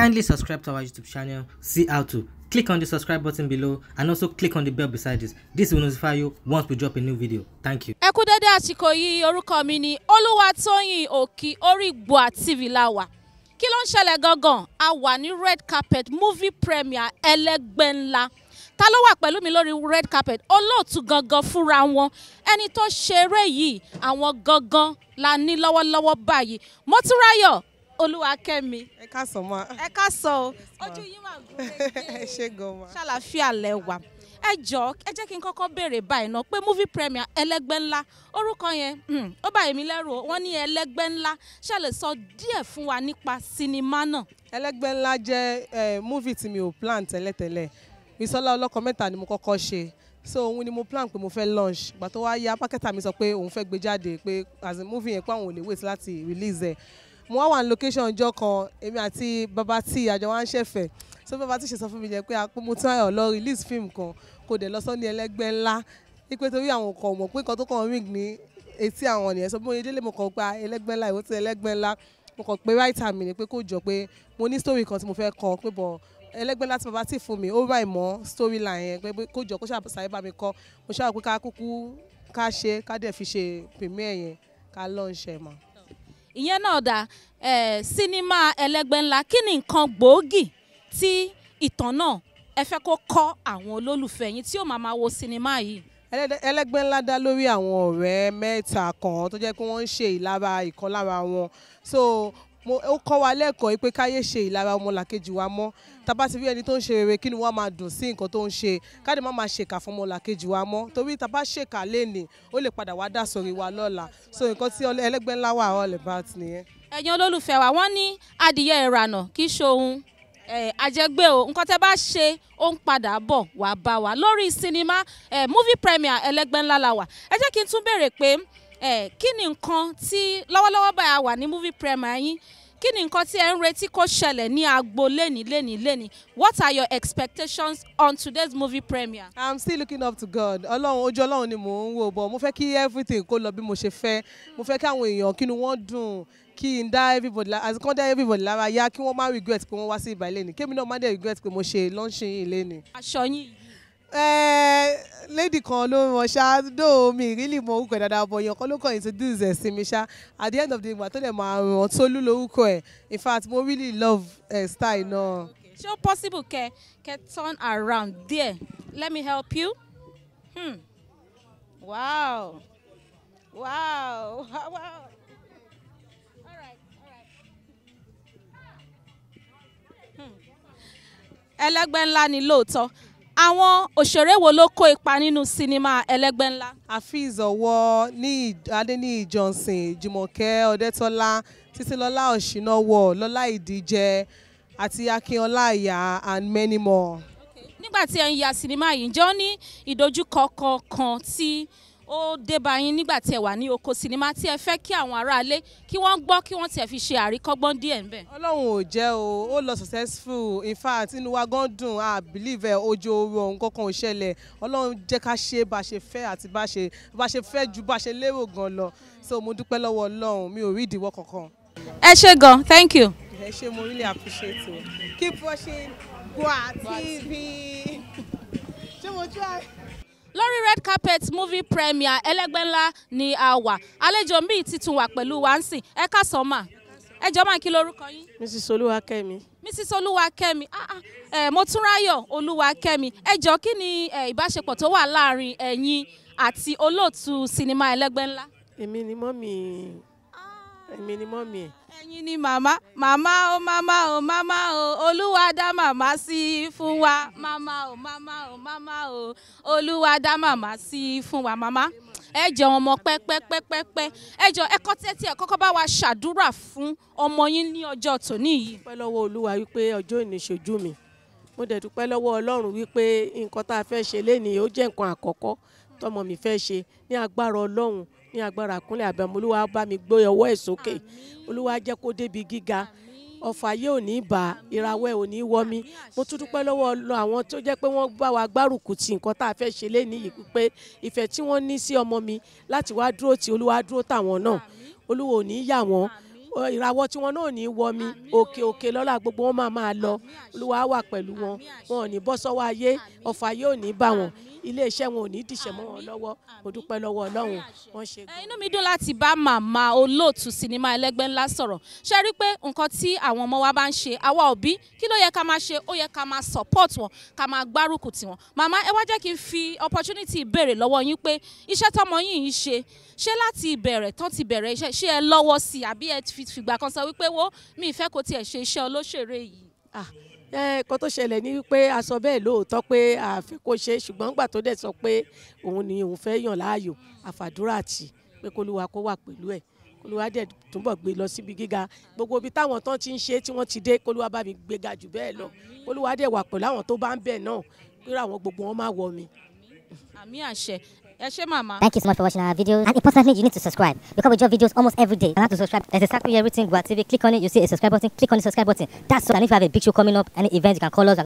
Kindly subscribe to our YouTube channel, see how to. Click on the subscribe button below and also click on the bell beside this. This will notify you once we drop a new video. Thank you. Ẹ kú dédé àsìkò yìí, orúkọ mi ni Olúwatóyìn Òkì, orí Gboah TV la wà. Kí ló ń ṣẹlẹ̀ gangan? A wà ní red carpet movie premiere Ẹlẹ́gbẹ́ Ńlá. Ta ló wà pẹ̀lú mi lórí red carpet? Olóòtú gangan fúnra wọn. Ẹni tó ṣeré yìí, àwọn gangan la ní lọ́wọ́lọ́wọ́ báyìí. Mọ́túnráyọ̀ Olúwakẹ́mi. Ẹ káàsán ma. Ẹ káàsán o. Ojú yín mà gún régé. Ẹ ṣé gan ma. Ṣàlàáfíà lẹ wà. Ẹ jọ̀ọ́, ẹ jẹ́ kí n kọ́kọ́ béèrè báyìí náà pé movie premiere Ẹlẹ́gbẹ́ Ńlá, orúkọ yẹn ó bà èmi lẹ́rù o. Wọ́n ní Ẹlẹ́gbẹ́ Ńlá, ṣé lè sọ díẹ̀ fún wa nípa sinimá náà? Ẹlẹ́gbẹ́ Ńlá jẹ́ movie tí mi ò plan tẹ́lẹ̀tẹ́lẹ̀. Bísọ́lá Ọlọ́kọ Mẹ́ta ni mo kọ́kọ́ ṣe. So òun ni mo plan pé mo fẹ́ launch. Ìgbà tó wá yá, marketer mi sọ pé òun fẹ́ gbé jáde pé as in movie yẹn pé àwọn ò lè wait láti release ẹ̀. Mo wá wà ní location ọjọ́ kan, èmi àti Baba T àjọ wa ń ṣẹ̀fẹ̀. So Baba T ṣe sọ fún mi jẹ́ pé mo tún ayọ̀ lọ release film kan, kò dẹ̀ lọ sọ ní Ẹlẹ́gbẹ́ Ńlá. Wípé torí àwọn kan mọ̀ pé nǹkan tó kàn ring ní etí àwọn nìyẹn. So bí mo ṣe délé mo kàn gba Ẹlẹ́gbẹ́ Ńlá, ìwé tí Ẹlẹ́gbẹ́ Ńlá. Mo kàn pé writer mi ni pé kó jọ pé mo ní story kan tí mo fẹ́ kọ pé bọ̀ Ẹlẹ́gbẹ́ Ńlá tí Baba T fún mi, ó rà ìmọ̀ storyline yẹn pé kó jọ kó ṣàṣàyè bá mi kọ. Mo ṣáà pé ká kúkú ká ṣe ká dẹ̀ fi ṣe premiere yẹn ká launch ẹ̀ mọ́. Ìyẹn náà dà. Sinimá Ẹlẹ́gbẹ́ Ńlá, kí ni nǹkan gbòógì tí ìtàn náà ẹ fẹ́ kó kọ́ àwọn olólùfẹ́ yín tí ó máa máa wo sinimá yìí? Ẹlẹ́gbẹ́ Ńlá dá lórí àwọn ọ̀rẹ́ mẹ́ta kan tó jẹ́ pé wọ́n ń ṣe ìlara ìkan lára wọn. So ó kọ́ wa lẹ́kọ̀ọ́ pé káyé ṣe ìlara ọmọlàkejì wa mọ́. Tá bá ti rí ẹni tó ń ṣe rere, kí ni wọ́n máa dùn sí nǹkan tó ń ṣe, ká dẹ̀ má máa ṣèkà fún ọmọlàkejì wa mọ́, torí tá bá ṣèkà lénìí, ó lè padà wá dà sórí wa lọ́la. So nǹkan tí Ẹlẹ́gbẹ́ Ńlá wà all about nìyẹn. Ẹ̀yin olólùfẹ́ wa, wọ́n ní adìyẹ ìrànà kì í ṣe ohun àjẹgbé o. Nǹkan tẹ́ bá ṣe ó ń padà bọ̀ wá bá wa. Lórí sinimá movie premiere Ẹlẹ́gbẹ́ Ńlá la wà. Ẹ jẹ́ kí n tún béèrè pé kí ni nǹkan tí lọ́wọ́lọ́wọ́ báyà wà ní movie premiere yín, kí ni nǹkan tí ẹ ń retí kó ṣẹlẹ̀ ní agbo léni léni léni? What are your expectations on today's movie premiere? I'm still looking up to God. Ọlọ́run, ojú Ọlọ́run ni mò ń wò, but mo fẹ́ kí everything kó lọ bí mo ṣe fẹ́. Mo fẹ́ kí àwọn èèyàn kí inú wọn dùn, kí n dá everybody, as kán dá everybody lára yá, kí wọ́n má regret pé wọ́n wá sí ìbà léni. Kémi náà má dẹ̀ regret pé mo ṣe launching yìí léni. Aṣọ yín yìí. Lady kan ló rán ṣá, though mi really mọ orúkọ ẹ̀ dáadáa, but èèyàn kan ló kàn introduce ẹ̀ sí mi ṣá. At the end of the day, ìgbà tó dẹ̀ máa rán, Tolú lórúkọ ẹ̀. In fact, mo really love style náà. Ṣé ó possible kẹ turn around there? Let me help you. Wow. Wow. Wow. All right, all right. Ẹlẹ́gbẹ́ Ńlá ni lóòótọ́. Àwọn òṣèré wo ló kó ipa nínú sinimá Ẹlẹ́gbẹ́ Ńlá? Afeez Ọwọ́, ní Adéníyì Johnson, Jùmọ̀kẹ́ Ọdẹ́tọ́lá, Títílọlá Ọ̀ṣìnáwọ̀, Lọ́lá Ìdíjẹ àti Akínọlá Ìyá and many more. Nígbà tí ẹ ń ya sinimá yìí, ǹjẹ́ ó ní ìdojúkọ kankan tí ó dé bá yín nígbà tí ẹ wà ní oko sinimá tí ẹ fẹ́ kí àwọn aráalé kí wọ́n gbọ́, kí wọ́n tiẹ̀ fi ṣe àríkọ́gbọ́n díẹ̀ ńbẹ̀? Ọlọ́run ò jẹ́ o, ó lọ successful. In fact, inú wa gan dùn, a believe ẹ̀, ojo oró nǹkan kan ò ṣẹlẹ̀. Ọlọ́run jẹ́ ká ṣe bá ṣe fẹ́ àti bá ṣe fẹ́ ju bá ṣe lérò gan lọ. So mo dúpẹ́ lọ́wọ́ Ọlọ́run, mi ò rí ìdíwọ́ kankan. Ẹ ṣé gan, thank you. Ẹ ṣé, mo really appreciate you. Keep watching Gboah TV. Ṣé mo try? Lórí red carpet movie premiere Ẹlẹ́gbẹ́ Ńlá ni a wà. Àlejò míì ti tún wà pẹ̀lú wa ń sìn. Ẹ káàsán mà. Ẹ jọ̀ọ́ máa, kí lorúkọ yín? Mrs. Olúwakẹ́mi. Mrs. Olúwakẹ́mi, ah ah, Mọ́túnráyọ̀ Olúwakẹ́mi. Ẹ jọ̀ọ́, kí ni ìbáṣepọ̀ tó wà láàrin ẹ̀yin àti olóòtú sinimá Ẹlẹ́gbẹ́ Ńlá? Èmi ni mummy ẹ̀. Ẹ̀yin ni màmá. Màmá o, màmá o, màmá o, Olúwa dá màmá sí fún wa. Màmá o, màmá o, màmá o, Olúwa dá màmá sí fún wa. Màmá, ẹ jẹ́ ọmọ pẹ́pẹ́pẹ́pẹ́. Ẹ jọ, ẹ kọ́ tẹ́tí ẹ kọ́kọ́ bá wa ṣàdúrà fún ọmọ yín ní ọjọ́ tòní yìí. Dúpẹ́ lọ́wọ́ Olúwa wípé ọjọ́ òní ṣojú mi. Mo dẹ̀ dúpẹ́ lọ́wọ́ Ọlọ́run wípé nǹkan tá a fẹ́ ṣe lénìí, ó jẹ́ nǹkan àkọ́kọ́ tọmọ mi fẹ́ ṣe. Ní agbára Ọlọ́run, ní agbára àkúnlẹ̀ àbẹ̀mọ, Olúwa bá mi gbé ọwọ́ ẹ̀ sókè. Olúwa jẹ́ kó débi gíga. Ọfà ayé ò ní bà, ìràwọ̀ ẹ̀ ò ní wọ́ mi. Mo tún dúpẹ́ lọ́wọ́ àwọn tó jẹ́ pé wọ́n bá wa gbárùkù ti nǹkan tá a fẹ́ ṣe lénìí yìí, pé ìfẹ́ tí wọ́n ní sí ọmọ mi láti wá dúró tí, Olúwa dúró tàwọn náà. Olúwa ò ní yà wọ́n. Ìràwọ̀ tí wọn náà ò ní wọ mi. Òkè òkè lọ́la gbogbo wọn máa máa lọ. Olúwa wà pẹ̀lú wọn, wọn ò ní bọ́ sọ́wọ́ ayé, ọ̀fà ayé ò ní bá wọn, iléeṣẹ́ wọn ò ní dìṣẹ́ mọ́ wọn lọ́wọ́. Mo dúpẹ́ lọ́wọ́ Ọlọ́run, wọ́n ṣe gan. Inú mi dùn láti bá màmá olóòtú sinimá Ẹlẹ́gbẹ́ Ńlá sọ̀rọ̀. Ṣe rí pé nǹkan tí àwọn ọmọ wa bá ń ṣe, àwa òbí kí ló yẹ ká máa ṣe? Ó yẹ ká máa support wọn, ká máa gbárùkù tì wọ́n. Màmá, ẹ wá jẹ́ kí n fi opportunity béèrè lọ́wọ́ yín pé iṣẹ́ tọmọ yín ń ṣe, ṣé láti ìbẹ̀rẹ̀ tán ti bẹ̀rẹ̀ iṣẹ́, ṣé ẹ lọ́wọ́ sí i àbí ẹ fìgbà kan sọ wípé wo mi ìfẹ́ kò tiẹ̀ ṣe iṣẹ́ olóṣèré yìí? Nǹkan tó ṣẹlẹ̀ ni wípé a sọ bẹ́ẹ̀ lóòótọ́ pé a fẹ́ kó ṣe, ṣùgbọ́n nígbà tó dẹ̀ sọ pé òun ni òun fẹ́ yàn láàyò, àfàdúrà tì pé kólúwa kó wà pẹ̀lú ẹ̀, kólúwa dẹ̀ túbọ̀ gbé lọ síbi gíga. Gbogbo ibi táwọn tán ti ń ṣe tí wọ́n ti dé, kólúwa bá mi gbé ga jù bẹ́ẹ̀ lọ, kólúwa dẹ̀ wà pẹ̀lú àwọn tó bá ń bẹ̀ náà, kí àwọn gbogbo wọn má wọ mi. Àmín àṣẹ. Ẹ ṣé màmá. Thank you so much for watching our videos. And importantly, you need to subscribe because we drop videos almost every day. And how to subscribe? There's a circle here written Gua TV. Click on it, you see a subscribe button. Click on the subscribe button. That's so. And if you have a big show coming up, any event, you can call us.